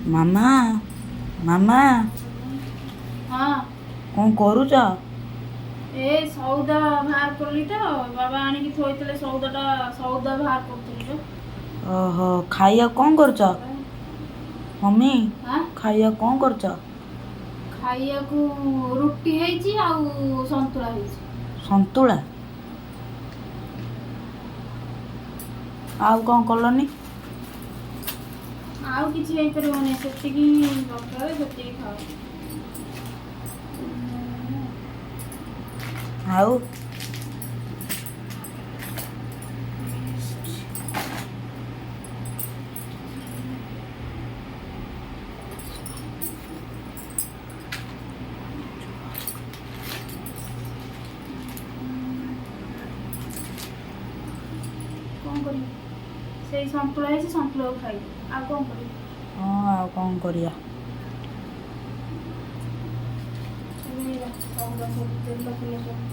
ମାମା, ମାମା। ହଁ। କଣ କରୁଛ? ଏ ସଉଦା ବାହାର କଲି ତ, ବାବା ଆଣିକି ଥୋଇଥିଲେ ସଉଦାଟା, ସଉଦା ବାହାର କରୁଥିଲି ତ। ଓହୋ, ଖାଇବାକୁ କଣ କରୁଛ ମମି? ଆଁ? ଖାଇବାକୁ କଣ କରୁଛ? ଖାଇବାକୁ ରୁଟି ହେଇଛି ଆଉ ସନ୍ତୁଳା ହେଇଛି। ସନ୍ତୁଳା ଆଉ କଣ କଲନି? ଆଉ କିଛି ହେଇପାରିବନି, ସେତିକି ହିଁ ଦରକାର, ସେତିକି ଖାଅ। ଆଉ କଣ କରିବି, ସେଇ ସନ୍ତୁଳା ହେଇଛି, ସନ୍ତୁଳାକୁ ଖାଇବି, ଆଉ କଣ କରିବି? ହଁ, ଆଉ କଣ କରିବା? ସଉଦା ସବୁ ତେଲ ଫେଲ ସବୁ